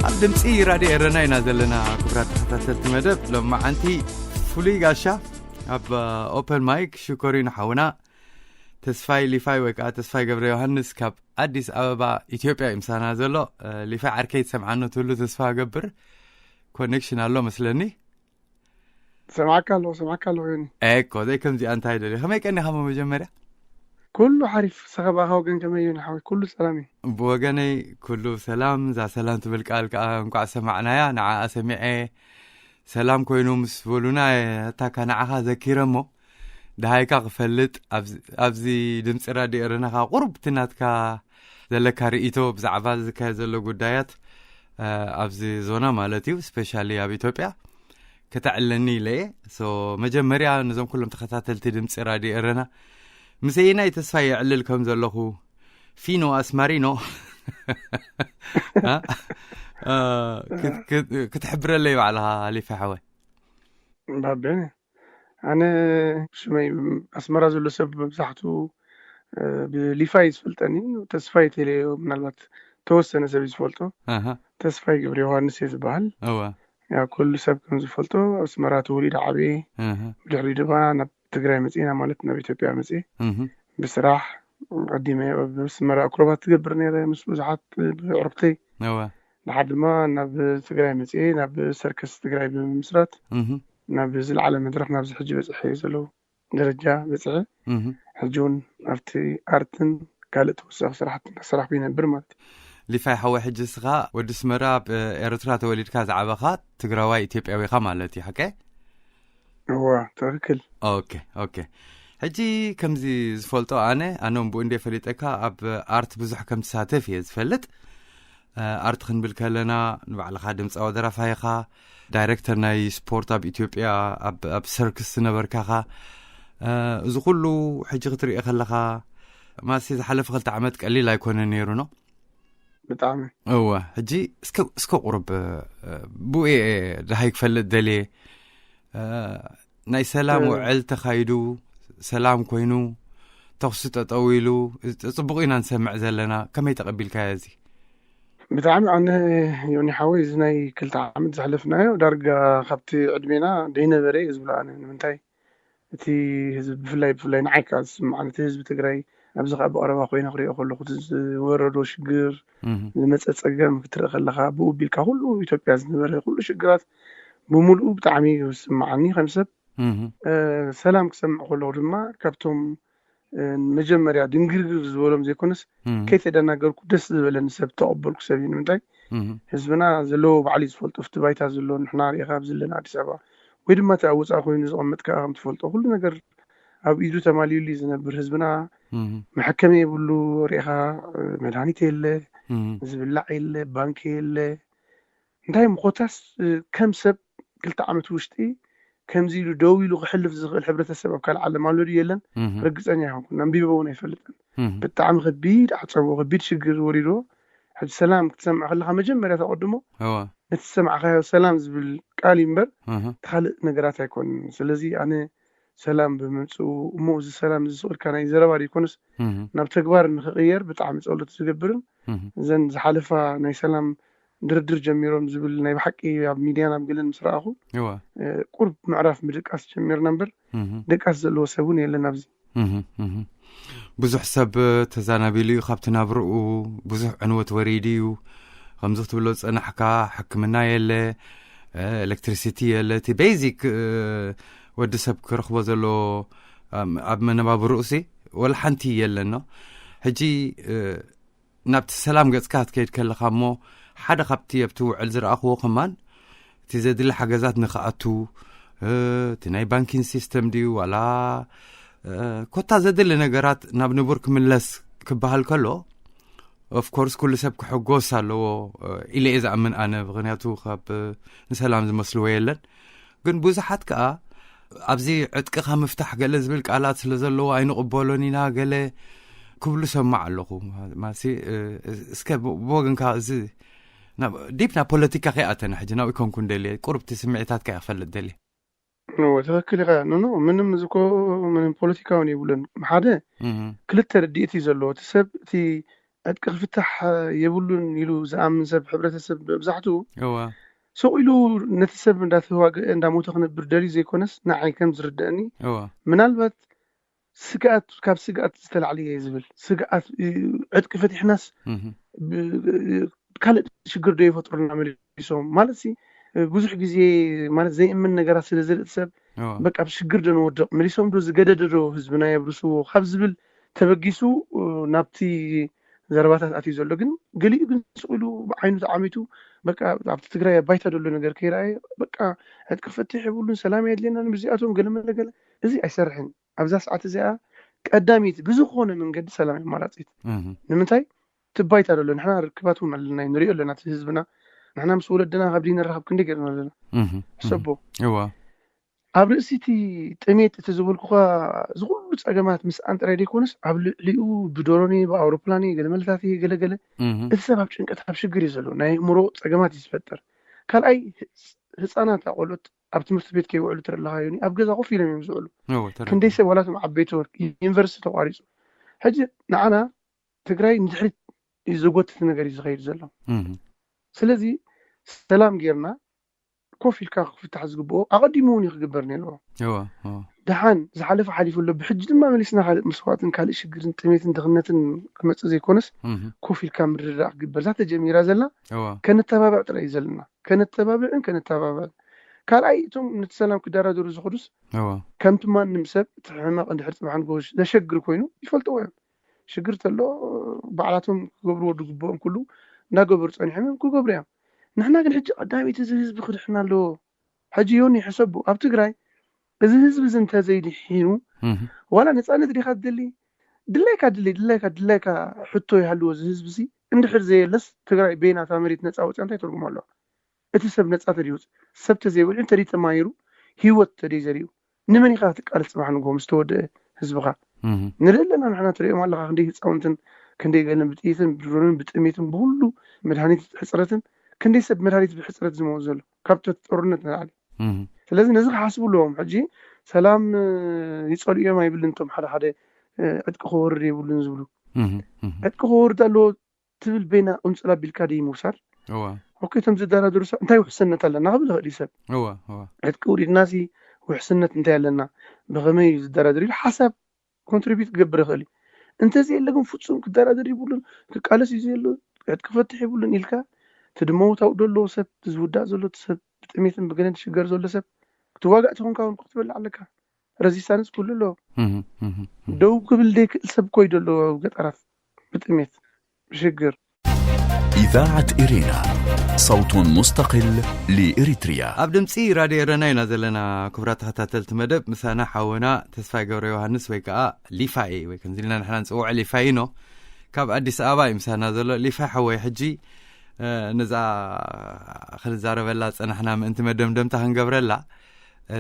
ኣብ ድምፂ ራድዮ ኤረና ኢና ዘለና። ክቡራት ተኸታተልቲ መደብ ሎማዓንቲ ፍሉይ ጋሻ ኣብ ኦፐን ማይክ ሽኮሪን ሓውና ተስፋይ ሊፋይ ወይ ከዓ ተስፋይ ገብረ ዮሃንስ ካብ ኣዲስ ኣበባ ኢትዮጵያ እዩ ምሳና ዘሎ። ሊፋይ ዓርከይ ትሰምዓኖ ትህሉ ተስፋ ገብር። ኮኔክሽን ኣሎ መስለኒ። ሰማዕካ ኣለኹ፣ ሰማዕካ ኣለኹ ዮኒ። ኤኮ ዘይከምዚኣ እንታይ ደልዩ? ከመይ ቀኒኻ? መጀመርያ ኩሉ ሓሪፍ። ሰኸባኻ ወገን ከመይ እዩ ንሓወይ? ኩሉ ሰላም እዩ። ብወገነይ ኩሉ ሰላም። እዛ ሰላም ትብል ቃል ከዓ እንቋዕ ሰማዕናያ። ንዓኣ ሰሚዐ ሰላም ኮይኑ ምስ በሉና፣ እታ ካ ንዓኻ ዘኪረ እሞ ደሃይካ ክፈልጥ፣ ኣብዚ ድምፂ ራድዮ ኤረናኻ ቁሩብ እቲ ናትካ ዘለካ ርእይቶ ብዛዕባ ዝካየድ ዘሎ ጉዳያት ኣብዚ ዞና ማለት እዩ፣ ስፔሻሊ ኣብ ኢትዮጵያ ከተዕለኒ ኢለ እየ። መጀመርያ ነዞም ኩሎም ተኸታተልቲ ድምፂ ራድዮ ኤረና ምስየናይ ተስፋ የዕልል ከም ዘለኹ፣ ፊኖ ኣስማሪኖ ክትሕብረለይ ባዕልኻ፣ ሊፋ ሓወይ። ባቤነ፣ ኣነ ሽመይ ኣስመራ ዘሎ ሰብ መብዛሕቱ ብሊፋይ ዝፈልጠኒ፣ ተስፋይ ቴሌዮ ምናልባት ተወሰነ ሰብ ዝፈልጦ። ተስፋይ ገብረ ዮሃንስ እየ ዝበሃል። እዋ። ያ ኩሉ ሰብ ከም ዝፈልጦ ኣስመራ ተወሊደ ዓብየ። ብድሕሪ ድማ ናብ ትግራይ መፅና ማለት ናብ ኢትዮጵያ መፅእ። ብስራሕ ቀዲመ ኣብ ኣስመራ ኣክሮባት ትገብር ነይረ ምስ ብዙሓት ብዕርክተይ። እዋ። ድሓር ድማ ናብ ትግራይ መፅእ ናብ ሰርከስ ትግራይ ብምምስራት ናብ ዝለዓለ መድረክ ናብዚ ሕጂ በፅሐ ዘለዉ ደረጃ በፅሐ። ሕጂ እውን ኣብቲ ኣርትን ካልእ ተወሳኺ ስራሕቲ እናሰራሕኩ ይነብር ማለት እዩ። ሊፋይ ሓወ፣ ሕጂ እስኻ ወዲ ኣስመራ ኣብ ኤርትራ ተወሊድካ ዝዓበኻ ትግራዋይ ኢትዮጵያዊ ኢኻ ማለት እዩ፣ ሓቀ? እዋ፣ ትኽክል። ኦኬ፣ ኦኬ። ሕጂ ከምዚ ዝፈልጦ ኣነ፣ ኣነ እውን ብኡ እንደ ፈሊጠካ ኣብ ኣርት ብዙሕ ከም ትሳተፍ እየ ዝፈልጥ። ኣርት ክንብል ከለና ንባዕልኻ ድምፃዊ ደራፋይ ኢኻ፣ ዳይሬክተር ናይ ስፖርት ኣብ ኢትዮጵያ ኣብ ሰርከስ ዝነበርካ ኢኻ። እዚ ኩሉ ሕጂ ክትሪኦ ከለኻ ማሲ ዝሓለፈ ክልተ ዓመት ቀሊል ኣይኮነ ነይሩ ኖ። ብጣዕሚ። እወ። ሕጂ እስከ ቁርብ ብኡ ደሃይ ክፈልጥ ደልየ። ናይ ሰላም ውዕል ተኻይዱ፣ ሰላም ኮይኑ፣ ተኹሲ ጠጠው ኢሉ፣ ጽቡቕ ኢና ንሰምዕ ዘለና። ከመይ ተቐቢልካዮ እዚ? ብጣዕሚ ኣነ ዮኒ ሓወይ፣ እዚ ናይ ክልተ ዓመት ዘሕለፍናዮ ዳርጋ ካብቲ ዕድሜና ደይነበረ እየ ዝብሎ ኣነ። ንምንታይ እቲ ህዝቢ ብፍላይ ብፍላይ ንዓይ ከዓ ዝስምዓኒ እቲ ህዝቢ ትግራይ ኣብዚ ከዓ ብቐረባ ኮይነ ክሪኦ ከለኹ እቲ ዝወረዶ ሽግር ዝመፀ ፀገም ክትርኢ ከለካ ብኡ ቢልካ ኩሉ ኢትዮጵያ ዝነበረ ኩሉ ሽግራት ብምልኡ ብጣዕሚ እዩ ዝስምዓኒ ከም ሰብ። ሰላም ክሰምዕ ከለኹ ድማ ካብቶም መጀመርያ ድንግርግር ዝበሎም ዘይኮነስ ከይተደናገርኩ ደስ ዝበለኒ ሰብ ተቐበልኩ ሰብ እዩ። ንምንታይ ህዝብና ዘለዎ ባዕሉ እዩ ዝፈልጦ። ኣብቲ ባይታ ዘሎ ንሕና ሪኢኻ ኣብዚ ዘለና ኣዲስ ኣበባ ወይ ድማ እቲ ኣብ ወፃኢ ኮይኑ ዝቐመጥ ከዓ ከም ትፈልጦ ኩሉ ነገር ኣብ ኢዱ ተማሊኡሉ እዩ ዝነብር ህዝብና። መሐከሚ የብሉ። ሪኢኻ መድሃኒት የለ፣ ዝብላዕ የለ፣ ባንኪ የለ። እንታይ ምኾታስ ከም ሰብ ክልተ ዓመት ውሽጢ ከምዚ ኢሉ ደው ኢሉ ክሕልፍ ዝኽእል ሕብረተሰብ ኣብ ካልእ ዓለም ኣሎ ድዩ የለን? ርግፀኛ ኣይኮንኩን። ኣንቢበ እውን ኣይፈልጥን። ብጣዕሚ ከቢድ ዓፀቦ፣ ከቢድ ሽግር ወሪዶ። ሕጂ ሰላም ክትሰምዕ ከለካ መጀመርያ ተቐድሞ ነቲ ዝሰማዕካዮ ሰላም ዝብል ቃል እዩ እምበር እቲ ካልእ ነገራት ኣይኮንን። ስለዚ ኣነ ሰላም ብምምፅኡ እሞ እዚ ሰላም እዚ ስቕ ኢልካ ናይ ዘረባ ዘይኮነስ ናብ ተግባር ንክቕየር ብጣዕሚ ፀሎት ዝገብርን እዘን ዝሓለፋ ናይ ሰላም ድርድር ጀሚሮም ዝብል ናይ ብሓቂ ኣብ ሚድያን ኣብ ገለን ምስ ረኣኹ ቁርብ ምዕራፍ ምድቃስ ጀሚርና እምበር ድቃስ ዘለዎ ሰብ እውን የለን ኣብዚ። ብዙሕ ሰብ ተዛናቢሉ እዩ ካብቲ ናብርኡ። ብዙሕ ዕንወት ወሪዱ እዩ። ከምዚ ክትብሎ ዝፀናሕካ ሕክምና የለ፣ ኤሌክትሪሲቲ የለ። እቲ ቤዚክ ወዲ ሰብ ክረኽቦ ዘሎ ኣብ መነባብርኡ ሲ ወላ ሓንቲ የለኖ። ሕጂ ናብቲ ሰላም ገጽካ ክትከይድ ከለኻ እሞ ሓደ ካብቲ ኣብቲ ውዕል ዝረኣኽዎ ከማን እቲ ዘድሊ ሓገዛት ንኽኣቱ እቲ ናይ ባንኪን ሲስተም ድዩ ዋላ ኮታ ዘድሊ ነገራት ናብ ንቡር ክምለስ ክበሃል ከሎ፣ ኦፍኮርስ ኩሉ ሰብ ክሕጎስ ኣለዎ ኢለ እየ ዝኣምን ኣነ። ምክንያቱ ካብ ንሰላም ዝመስልዎ የለን። ግን ብዙሓት ከዓ ኣብዚ ዕጥቅኻ ምፍታሕ ገለ ዝብል ቃላት ስለ ዘለዎ ኣይንቕበሎን ኢና ገለ ክብሉ ሰማዕ ኣለኹ። ማሲ እስከ ብወገንካ እዚ ዲፕ ናብ ፖለቲካ ከይኣተና ሕጂ ናብኡ ኮንኩ ደልየ ቁርብቲ ስምዒታትካ እያ ክፈልጥ ደልየ። ትክክል ኢኻ። ኖኖ ምንም ዝኮ ምንም ፖለቲካውን የብሉን። ሓደ ክልተ ርድኢት እዩ ዘለዎ። እቲ ሰብ እቲ ዕጥቂ ክፍታሕ የብሉን ኢሉ ዝኣምን ሰብ፣ ሕብረተሰብ መብዛሕትኡ እዋ ሱቕ ኢሉ ነቲ ሰብ እንዳተዋግአ እንዳሞተ ክነብር ደልዩ ዘይኮነስ፣ ንዓይ ከም ዝርደአኒ እዋ ምናልባት ስግኣት፣ ካብ ስግኣት ዝተላዕለ እየ ዝብል። ስግኣት ዕጥቂ ፈቲሕናስ ካልእ ሽግር ዶ ይፈጥሩና መሊሶም ማለት ሲ ብዙሕ ግዜ ማለት ዘይእምን ነገራት ስለ ዝርኢ ሰብ በቃ ኣብ ሽግር ዶ ንወድቕ፣ መሊሶም ዶ ዝገደደ ዶ ህዝብና የብርስዎ ካብ ዝብል ተበጊሱ ናብቲ ዘረባታት ኣትዩ ዘሎ። ግን ገሊኡ ግን ስቕ ኢሉ ብዓይኑ ተዓሚቱ በቃ ኣብቲ ትግራይ ኣብ ባይታ ዘሎ ነገር ከይረኣየ በቃ ዕጥቂ ፈትሕ የብሉን፣ ሰላም የድልየናን፣ ብዚኣቶም ገለ መለ ገለ፣ እዚ ኣይሰርሕን። ኣብዛ ሰዓት እዚኣ ቀዳሚት ብዝኾነ መንገዲ ሰላም የማራፂት። ንምንታይ እቲ ባይታ ዘሎ ንሕና ርክባት እውን ኣለና፣ ንሪኦ ኣለና እቲ ህዝብና። ንሕና ምስ ወለድና ካብ ድዩ ንራኸብ ክንደይ ገርና ኣለና። ሕሰቦ እዋ ኣብ ርእሲ እቲ ጥሜት እቲ ዝበልኩኻ ዝኩሉ ፀገማት ምስኣን ጥራይ ዘይኮነስ ኣብ ልዕሊኡ ብዶሮኒ ብኣውሮፕላኒ ገለመለታት ገለገለ እቲ ሰብ ኣብ ጭንቀት ኣብ ሽግር እዩ ዘሎ። ናይ ኣእምሮ ፀገማት እዩ ዝፈጥር። ካልኣይ ህፃናት ኣቆልዑት ኣብ ትምህርቲ ቤት ከይውዕሉ ትረለኻዮ ኣብ ገዛ ኮፍ ኢሎም እዮም ዝውዕሉ። ክንደይ ሰብ ዋላቶም ዓበይቲ ወርቂ ዩኒቨርሲቲ ተቋሪፁ። ሕጂ ንዓና ትግራይ ንድሕሪት እዩ ዘጎትት ነገር እዩ ዝኸይድ ዘሎ። ስለዚ ሰላም ጌርና ኮፍ ኢልካ ክፍታሕ ዝግብኦ ኣቐዲሙ እውን እዩ ክግበር ነይርዎ። ደሓን ዝሓለፈ ሓሊፉ ኣሎ። ብሕጂ ድማ መሊስና ካልእ መስዋእትን ካልእ ሽግርን ጥሜትን ድኽነትን ክመፅእ ዘይኮነስ ኮፍ ኢልካ ምርድዳእ ክግበር እዛ ተጀሚራ ዘላ ከነተባብዕ ጥራይ እዩ ዘለና። ከነተባብዕን ከነተባብዕን ካልኣይ እቶም ነቲ ሰላም ክደራደሩ ዝኽዱስ ከምቲ ማንም ሰብ እቲ ሕመቕ እንድሕር ፅባሕ ንጎ ዘሸግር ኮይኑ ይፈልጥዎ እዮም። ሽግር ተሎ ባዕላቶም ክገብርዎ ዝግብኦም ኩሉ እንዳገበሩ ፀኒሖም እዮም ክገብሩ እዮም። ንሕና ግን ሕጂ ቀዳሚት እዚ ህዝቢ ክድሕን ኣለዎ። ሕጂ ዮኒ ሕሰቡ ኣብ ትግራይ እዚ ህዝቢ እዚ እንተዘይድሒኑ ዋላ ነፃነት ዲኻ ትደሊ ድላይካ ድለይ ድላይካ ድላይካ ሕቶ ይሃልዎ እዚ ህዝቢ እዚ እንድሕር ዘየለስ ትግራይ በይናታ መሬት ነፃ ወፅያ እንታይ ትርጉም ኣለዋ? እቲ ሰብ ነፃ ተደይወፅ ሰብ ተዘይበልዑ እንተደይ ተማሂሩ ህይወት ተደይ ዘሪኡ ንመን ኢኻ ክትቃለስ ፅባሕ ንግሆ ምስ ተወደአ ህዝብኻ ንርኢ ኣለና ንሕና ትሪኦም ኣለኻ ክንደይ ህፃውንትን ክንደይ ገለን ብጥይትን ብድሮንን ብጥሜትን ብኩሉ መድሃኒት ሕፅረትን ክንደይ ሰብ መድሃኒት ብሕፅረት ዝመወት ዘሎ ካብ ጦርነት ንላዕሊ ስለዚ ነዚ ክሓስቡ ኣለዎም ሕጂ ሰላም ይፀልኡ እዮም ኣይብልን እቶም ሓደ ሓደ ዕጥቂ ክወርድ የብሉን ዝብሉ ዕጥቂ ክወርድ ኣለዎ ትብል በይና ቁንፅል ኣቢልካ ድዩ ምውሳድ እዋ ኦኬ እቶም ዝደራደሩ ሰብ እንታይ ውሕስነት ኣለና ክብል ይኽእል እዩ ሰብ እዋ እዋ ዕጥቂ ውሪድናሲ ውሕስነት እንታይ ኣለና ብኸመይ እዩ ዝደራደር ኢሉ ሓሳብ ኮንትሪቢዩት ክገብር ይኽእል እዩ እንተዘየለ ግን ፍፁም ክደራደር ይብሉን ክቃለስ እዩ ዘየሉ ዕጥቂ ክፈትሕ ይብሉን ኢልካ እቲ ድመውታው ደለዎ ሰብ ዝውዳእ ዘሎ ሰብ ብጥሜትን ብገለን ትሽገር ዘሎ ሰብ ክትዋጋእ ተኾንካ እውን ክትበልዕ ኣለካ ረዚስታንስ ኩሉ ኣሎ ደው ክብል ዘይክእል ሰብ ኮይዶ ኣሎ ኣብ ገጠራት ብጥሜት ብሽግር إذاعة إرينا، صوت مستقل لإريتريا. ኣብ ድምፂ ራድዮ ኤረና ኢና ዘለና። ክቡራት ተኸታተልቲ መደብ ምሳና ሓወና ተስፋይ ገብረ ዮሃንስ ወይ ከዓ ሊፋኤ ወይ ከምዚ ኢልና ንሕና ንፅውዖ ሊፋይኖ ካብ ኣዲስ ኣበባ እዩ ምሳና ዘሎ። ሊፋይ ሓወይ ሕጂ ነዛ ክንዛረበላ ዝፀናሕና ምእንቲ መደምደምታ ክንገብረላ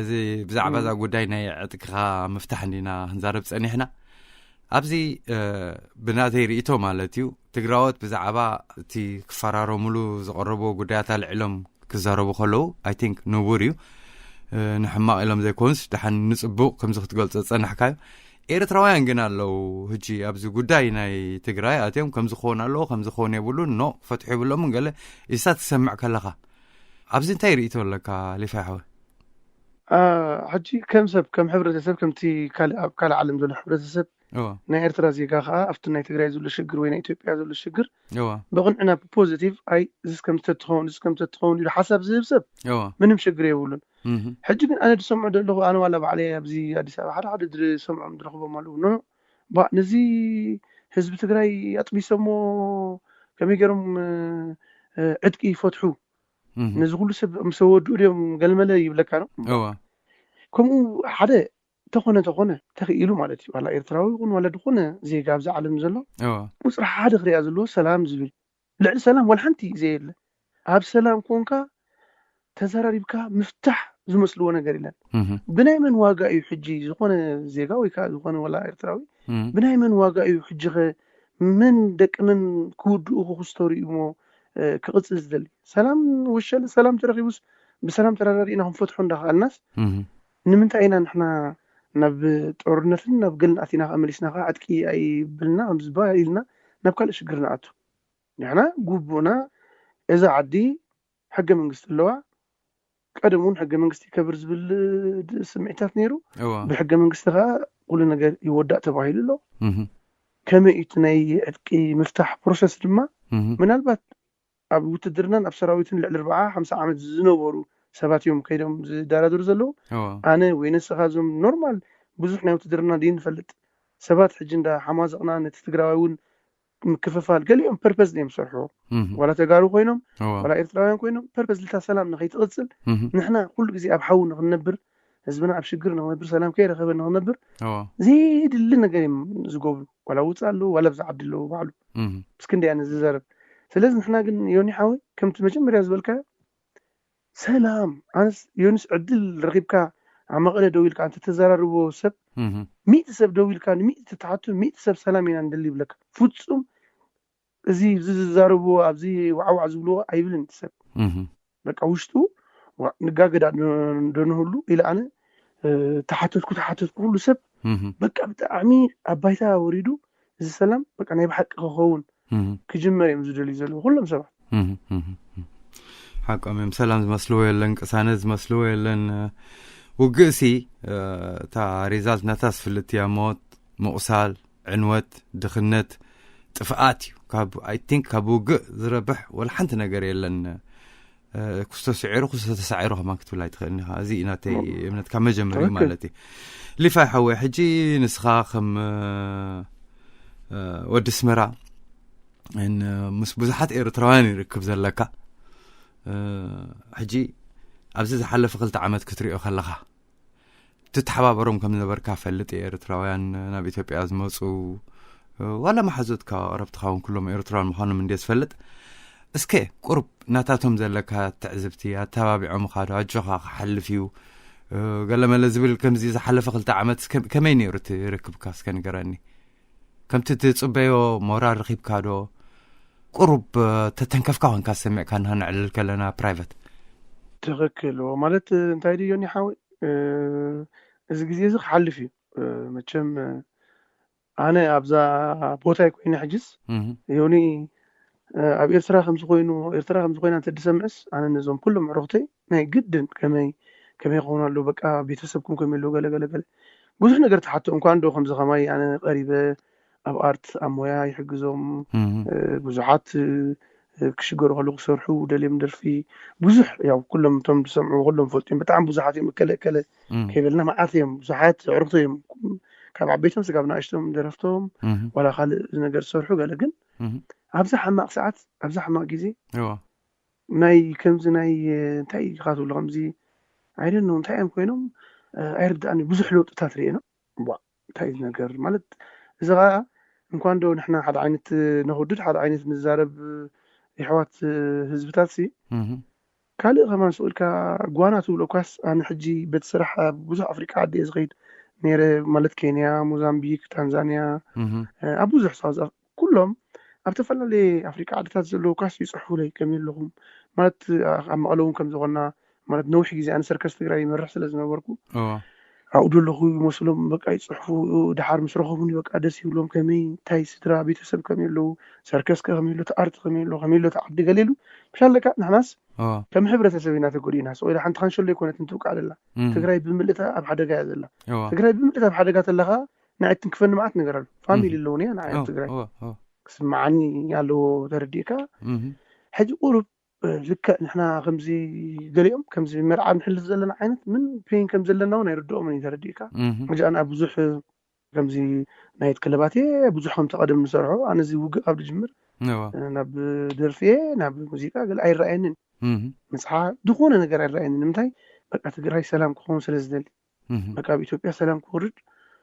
እዚ ብዛዕባ እዛ ጉዳይ ናይ ዕጥቅኻ ምፍታሕ እንዲና ክንዛረብ ፀኒሕና። ኣብዚ ብናተይ ርእቶ ማለት እዩ ትግራዎት ብዛዕባ እቲ ክፈራረሙሉ ዝቐረብዎ ጉዳያት ኣልዒሎም ክዛረቡ ከለዉ ኣይ ቲንክ ንቡር እዩ። ንሕማቕ ኢሎም ዘይኮኑስ ደሓን ንፅቡቕ ከምዚ ክትገልፆ ዝፀናሕካዩ። ኤርትራውያን ግን ኣለዉ ህጂ ኣብዚ ጉዳይ ናይ ትግራይ ኣትዮም ከምዚ ክኸውን ኣለዎ ከምዚ ክኸውን የብሉን ኖ ክፈትሑ የብሎምን ገለ ኢሳ ትሰምዕ ከለኻ ኣብዚ እንታይ ርእቶ ኣለካ ሊፋይ ሓወ? ሕጂ ከም ሰብ ከም ሕብረተሰብ ከምቲ ካልእ ኣብ ካልእ ዓለም ዘሎ ሕብረተሰብ ናይ ኤርትራ ዜጋ ከዓ ኣብቲ ናይ ትግራይ ዘሎ ሽግር ወይ ናይ ኢትዮጵያ ዘሎ ሽግር ብቕንዕና ብፖዚቲቭ ኣይ እዚ ከምተትኸውን እዚ ከምተትኸውን ኢሉ ሓሳብ ዝህብ ሰብ ምንም ሽግር የብሉን። ሕጂ ግን ኣነ ዝሰምዖ ዘለኹ ኣነ ዋላ ባዕለይ ኣብዚ ኣዲስ ኣበባ ሓደ ሓደ ዝሰምዖም ዝረኽቦም ኣለዉ ኖ ባ ነዚ ህዝቢ ትግራይ ኣጥቢሶሞ ከመይ ገይሮም ዕጥቂ ይፈትሑ ነዚ ኩሉ ሰብ ምስ ወድኡ ድዮም ገልመለ ይብለካ ነው። ከምኡ ሓደ ተኾነ ተኾነ ተኽኢሉ ማለት እዩ። ዋላ ኤርትራዊ ይኹን ዋላ ዝኾነ ዜጋ ኣብዛ ዓለም ዘሎ ቁፅሪ ሓደ ክሪኣ ዘለዎ ሰላም ዝብል፣ ልዕሊ ሰላም ዋላ ሓንቲ ዘየለ። ኣብ ሰላም ኮንካ ተዘራሪብካ ምፍታሕ ዝመስልዎ ነገር የለን። ብናይ መን ዋጋ እዩ ሕጂ ዝኾነ ዜጋ ወይ ከዓ ዝኾነ ዋላ ኤርትራዊ ብናይ መን ዋጋ እዩ ሕጂ ኸ መን ደቂ መን ክውድኡ ክስተሩ እዩ እሞ ክቕፅል ዝደሊ? ሰላም ወሸለ ሰላም ተረኺቡስ ብሰላም ተረዳዲእና ክንፈትሖ እንዳኸኣልናስ ንምንታይ ኢና ንሕና ናብ ጦርነትን ናብ ገልን ኣቲና ከኣ መሊስና ከኣ ዕጥቂ ኣይብልና ከም ዝበሃል ኢልና ናብ ካልእ ሽግር ንኣቱ? ንሕና ግቡእና እዛ ዓዲ ሕገ መንግስቲ ኣለዋ። ቀደም እውን ሕገ መንግስቲ ይከብር ዝብል ስምዒታት ነይሩ። ብሕገ መንግስቲ ከኣ ኩሉ ነገር ይወዳእ ተባሂሉ ኣሎ። ከመይ እዩ እቲ ናይ ዕጥቂ ምፍታሕ ፕሮሰስ ድማ ምናልባት ኣብ ውትድርናን ኣብ ሰራዊትን ልዕሊ ኣርብዓ ሓምሳ ዓመት ዝነበሩ ሰባት እዮም ከይዶም ዝደራደሩ ዘለዉ። ኣነ ወይ ንስኻ እዞም ኖርማል ብዙሕ ናይ ውትድርና ድዩ ንፈልጥ ሰባት ሕጂ እንዳ ሓማዘቕና ነቲ ትግራዋይ እውን ምክፍፋል ገሊኦም ፐርፐዝ እዮም ዝሰርሑ። ዋላ ተጋሩ ኮይኖም ዋላ ኤርትራውያን ኮይኖም ፐርፐዝ ልታ ሰላም ንኸይትቕፅል ንሕና ኩሉ ግዜ ኣብ ሓዊ ንክንነብር ህዝብና ኣብ ሽግር ንክነብር ሰላም ከይረኸበ ንክነብር ዘይድሊ ነገር እዮም ዝገብሩ። ዋላ ውፅእ ኣለዉ ዋላ ብዛ ዓዲ ኣለዉ ባዕሉ እስክንዲ ኣነ ዝዛረብ። ስለዚ ንሕና ግን ዮኒ ሓወይ ከምቲ መጀመርያ ዝበልካዮ ሰላም ኣነስ ዮኒስ ዕድል ረኺብካ ኣብ መቐለ ደው ኢልካ እንተ ተዘራርቦ ሰብ ሚእቲ ሰብ ደው ኢልካ ንሚእቲ ትሓቱ ሚእቲ ሰብ ሰላም ኢና ንደሊ ይብለካ። ፍጹም እዚ እዚ ዝዛረብዎ ኣብዚ ዋዕዋዕ ዝብልዎ ኣይብልን እቲ ሰብ። በቃ ውሽጡ ንጋገዳ ደንህሉ ኢለ ኣነ ተሓተትኩ ተሓተትኩ ኩሉ ሰብ በቃ ብጣዕሚ ኣብ ባይታ ወሪዱ እዚ ሰላም በቃ ናይ ብሓቂ ክኸውን ክጅመር እዮም ዝደልዩ ዘለዉ ኩሎም ሰባት። ሓቆም እዮም። ሰላም ዝመስልዎ የለን፣ ቅሳነት ዝመስልዎ የለን። ውግእሲ እታ ሪዛልት ናታ ዝፍልጥ እያ። ሞት፣ ምቑሳል፣ ዕንወት፣ ድኽነት፣ ጥፍኣት እዩ። ካብ ኣይ ቲንክ ካብ ውግእ ዝረብሕ ወላ ሓንቲ ነገር የለን። ክስቶ ስዒሩ ክስቶ ተሳዒሩ ከማን ክትብል ኣይትኽእልን ኢኻ። እዚ እዩ ናተይ እምነት ካብ መጀመርዩ ማለት እዩ። ሊፋይ ሓወይ ሕጂ ንስኻ ከም ወዲ ኣስመራ ምስ ብዙሓት ኤርትራውያን ይርክብ ዘለካ ሕጂ ኣብዚ ዝሓለፈ ክልተ ዓመት ክትሪኦ ከለኻ ትተሓባበሮም ከም ዝነበርካ ፈልጥ እየ። ኤርትራውያን ናብ ኢትዮጵያ ዝመፁ ዋላ መሓዙትካ ቀረብትኻ እውን ኩሎም ኤርትራውያን ምዃኖም እንድየ ዝፈልጥ። እስከ ቁሩብ ናታቶም ዘለካ ትዕዝብቲ ኣተባቢዖምኻ ዶ ኣጆኻ ክሓልፍ እዩ ገለመለ ዝብል ከምዚ ዝሓለፈ ክልተ ዓመት ከመይ ነይሩ እቲ ርክብካ እስከ ንገረኒ። ከምቲ ትፅበዮ ሞራል ረኺብካ ዶ? ቁሩብ ተተንከፍካ ኮንካ ዝሰሚዕካ ንኸነዕልል ከለና ፕራይቨት። ትኽክል ማለት እንታይ ድዮ ኒሓወይ እዚ ግዜ እዚ ክሓልፍ እዩ። መቸም ኣነ ኣብዛ ቦታይ ኮይነ ሕጅስ ዮኒ ኣብ ኤርትራ ከምዚ ኮይኑ ኤርትራ ከምዚ ኮይና እንተ ድሰምዕስ ኣነ ነዞም ኩሎም ዕሩኽተይ ናይ ግድን ከመይ ከመይ ክኾኑ ኣለዉ በቃ ቤተሰብኩም ከመይ ኣለዉ ገለ ገለ ገለ ብዙሕ ነገር ትሓቶ እንኳን ዶ ከምዚ ከማይ ኣነ ቀሪበ ኣብ ኣርት ኣብ ሞያ ይሕግዞም ብዙሓት ክሽገሩ ከለዉ ክሰርሑ ደልዮም ደርፊ ብዙሕ ያው ኩሎም እቶም ዝሰምዑ ኩሎም ፈልጡ እዮም ብጣዕሚ ብዙሓት እዮም እከለ እከለ ከይበልና መዓት እዮም ብዙሓት ኣዕሩኽቲ እዮም ካብ ዓበይቶም ስጋብ ንኣሽቶም ደረፍቶም ዋላ ካልእ ነገር ዝሰርሑ ገለ ግን ኣብዛ ሕማቕ ሰዓት ኣብዛ ሕማቕ ግዜ ናይ ከምዚ ናይ እንታይ ኢኻ ትብሎ ከምዚ ኣይደኖ እንታይ እዮም ኮይኖም ኣይርድኣኒ ብዙሕ ለውጥታት ርኤ ነው እንታይ ነገር ማለት እዚ ከዓ እንኳን ዶ ንሕና ሓደ ዓይነት ነክውድድ ሓደ ዓይነት ንዛረብ የሕዋት ህዝብታት ሲ ካልእ ከማን ስቕ ኢልካ ጓና ትብሎ እኳስ ኣነ ሕጂ በቲ ስራሕ ኣብ ብዙሕ ኣፍሪቃ ዓዲ እየ ዝኸይድ ነይረ ማለት ኬንያ ሞዛምቢክ ታንዛንያ ኣብ ብዙሕ ሳውዝ ኩሎም ኣብ ዝተፈላለየ ኣፍሪቃ ዓድታት ዘለዉ እኳስ ይፅሕፉለይ ከመይ ኣለኹም ማለት ኣብ መቐለ እውን ከም ዝኾና ማለት ነዊሕ ግዜ ኣነ ሰርከስ ትግራይ ይመርሕ ስለ ዝነበርኩ ኣብኡ ዘለኹ ይመስሎም በቃ ይፅሕፉ ድሓር ምስ ረኸቡኒ በቃ ደስ ይብሎም ከመይ እንታይ ስድራ ቤተሰብ ከመይ ኣለዉ ሰርከስ ከመይ ኣሎ ኣርቲ ከመይ ኣሎ ከመይ ኣሎ ዓዲ ገለ ኢሉ ብሻለካ ንሕናስ ከም ሕብረተሰብ ኢና ተጎዲእና ስቕ ኢላ ሓንቲ ካንሸሎ ይኮነት እንትውቃዕ ደላ ትግራይ ብምልእታ ኣብ ሓደጋ እያ ዘላ ትግራይ ብምልእታ ኣብ ሓደጋ ተለካ ንዓይ ትንክፈኒ መዓት ነገር ኣሎ ፋሚሊ ኣለውን እያ ንዓይ ኣብ ትግራይ ክስምዓኒ ኣለዎ ተረዲእካ ሕጂ ቁሩብ ልክዕ ንሕና ከምዚ ገሊኦም ከምዚ መርዓ ንሕልፍ ዘለና ዓይነት ምን ፔን ከም ዘለና እውን ኣይርድኦም እዩ ተረዲእካ ሕጂ ኣነ ኣብ ብዙሕ ከምዚ ናይት ክለባት እየ ብዙሕ ከምቲ ቀደም ንሰርሖ ኣነ እዚ ውግእ ካብ ድጅምር ናብ ደርፊ እየ ናብ ሙዚቃ ገለ ኣይረኣየንን ምፅሓ ዝኾነ ነገር ኣይረኣየንን ንምንታይ በቃ ትግራይ ሰላም ክኸውን ስለ ዝደሊ በቃ ኣብ ኢትዮጵያ ሰላም ክወርድ፣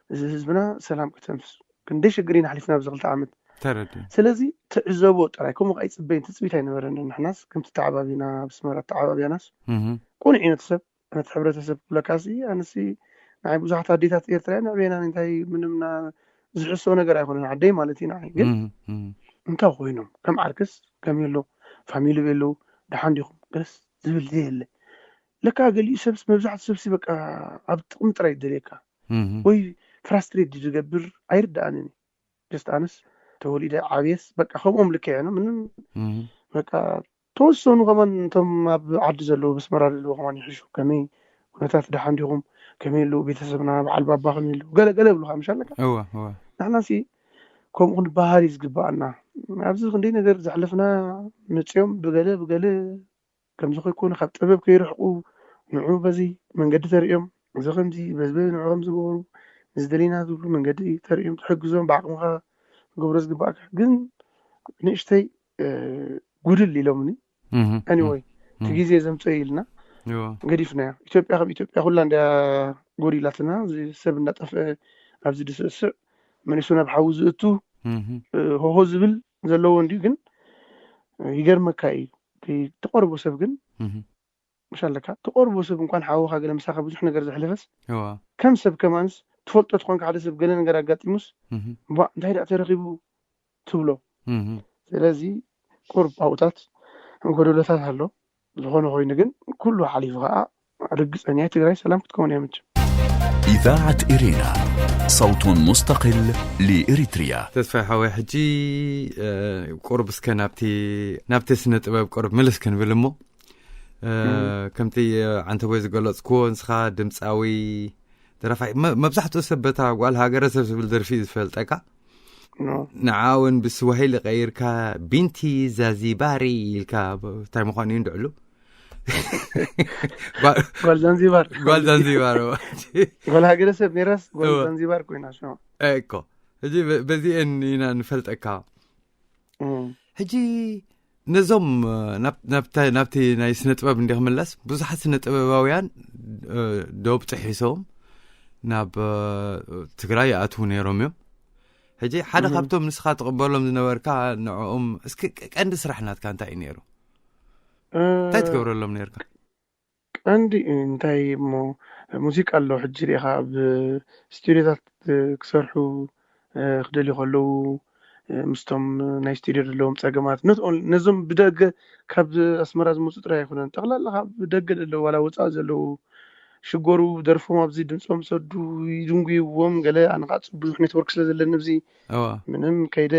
እዚ ህዝብና ሰላም ከተንፍስ። ክንደይ ሽግር ኢና ኣሕሊፍና ኣብዚ ክልተ ዓመት። ስለዚ ትዕዘቦ ጥራይ፣ ከምኡ ከኣ ይጽበይን ትጽቢት ኣይነበረንን። ንሕናስ ከምቲ ተዓባቢና ኣብ ኣስመራ ተዓባቢያናስ ቅኑዕ እዩ ነቲ ሰብ፣ ነቲ ሕብረተሰብ ክብለካሲ ኣነሲ ንዓይ ብዙሓት ኣዴታት ኤርትራ ንዕቤና እንታይ ምንም ዝሕሶ ነገር ኣይኮነን፣ ዓደይ ማለት እዩ ንዓይ። ግን እንታይ ኮይኖም ከም ዓርክስ ከም የሎ ፋሚሊ ቤሎ ደሓን ዲኹም ገለስ ዝብል ዘየለ። ለካ ገሊኡ ሰብስ መብዛሕትኡ ሰብሲ በቃ ኣብ ጥቕሚ ጥራይ ይደልየካ ወይ ፍራስትሬት ዝገብር ኣይርድኣንን። ጀስት ኣነስ ተወሊደ ዓብየስ በቃ ከምኦም ልክዕ ነው ምንም በቃ ተወሰኑ ከማን እቶም ኣብ ዓዲ ዘለዉ በስመራ ዘለዉ ከማን ይሕሹ። ከመይ ኩነታት ደሓን ዲኹም? ከመይ ኣለዉ ቤተሰብና? በዓል ባባ ከመይ ኣለዉ? ገለ ገለ ይብሉኻ ምሽ ኣለካ። ንሕና ሲ ከምኡ ክንበሃል እዩ ዝግባኣና። ኣብዚ ክንደይ ነገር ዘሕለፍና መፅኦም ብገለ ብገለ ከምዚ ከይኮኑ ካብ ጥበብ ከይርሕቁ ንዑ በዚ መንገዲ ተርእዮም እዚ ከምዚ በዚ ንዑ ከምዚ ገበሩ እዚ ደሊና ዝብሉ መንገዲ ተርእዮም ትሕግዞም ብዓቅምካ ክገብሮ ዝግባእካ ግን ንእሽተይ ጉድል ኢሎምኒ። ኣኒወይ እቲ ግዜ ዘምፀ ኢልና ገዲፍናዮ። ኢትዮጵያ ከም ኢትዮጵያ ኩላ እንዳ ጎዲላትና ሰብ እንዳጠፍአ ኣብዚ ድስእስዕ መሊሱ ናብ ሓዊ ዝእቱ ሆሆ ዝብል ዘለዎ እንዲዩ ግን ይገርመካ እዩ። ተቆርቦ ሰብ ግን ምሽ ኣለካ ተቆርቦ ሰብ እንኳን ሓወኻ ገለ ምሳኻ ብዙሕ ነገር ዘሕለፈስ ከም ሰብ ከማንስ ትፈልጦ ትኾንካ ሓደ ሰብ ገለ ነገር ኣጋጢሙስ ባ እንታይ ደኣ ተረኺቡ ትብሎ። ስለዚ ቁርብ ኣብኡታት ጎደሎታት ኣሎ። ዝኾነ ኮይኑ ግን ኩሉ ሓሊፉ ከዓ ርግፀኛ ትግራይ ሰላም ክትከውን እያ መቸም። إذاعة إرينا صوت مستقل لإريتريا ተስፋይ ሓወይ ሕጂ ቁርብ እስከ ናብቲ ናብቲ ስነ ጥበብ ቁርብ ምልስ ክንብል እሞ ከምቲ ዓንተቦይ ዝገለፅክዎ ንስኻ ድምፃዊ ደራፋይ መብዛሕትኡ ሰብ በታ ጓል ሃገረሰብ ዝብል ደርፊ ዝፈልጠካ ንዓ እውን ብስዋሂሊ ቀይርካ ቢንቲ ዛዚባሪ ኢልካ እንታይ ምዃኑ እዩ እንድዕሉ ጓል ዛንዚባር ጓል ዛንዚባር ጓል ሃገረሰብ ኔራስ ጓል ዛንዚባር ኮይና እኮ እዚ በዚአን ኢና ንፈልጠካ ሕጂ ነዞም ናብቲ ናይ ስነ ጥበብ እንዲ ክምለስ ብዙሓት ስነ ጥበባውያን ዶብ ጥሒሶም ናብ ትግራይ ይኣትዉ ነይሮም እዮም። ሕጂ ሓደ ካብቶም ንስኻ ትቕበሎም ዝነበርካ ንዕኦም እስኪ ቀንዲ ስራሕ ናትካ እንታይ እዩ ነይሩ? እንታይ ትገብረሎም ነርካ? ቀንዲ እንታይ እሞ ሙዚቃ ኣሎ ሕጂ ሪኢኻ ኣብ ስቱዲዮታት ክሰርሑ ክደልዩ ከለዉ ምስቶም ናይ ስቱዲዮ ዘለዎም ፀገማት ነዞም ብደገ ካብ ኣስመራ ዝመፁ ጥራይ ኣይኮነን ጠቕላላ ካብ ደገ ዘለዉ ዋላ ወፃእ ዘለዉ ሽገሩ ደርፎም ኣብዚ ድምፆም ሰዱ ይድንጉይዎም ገለ ኣነ ከዓ ብዙሕ ኔትወርክ ስለ ዘለኒ ኣብዚ ምንም ከይደ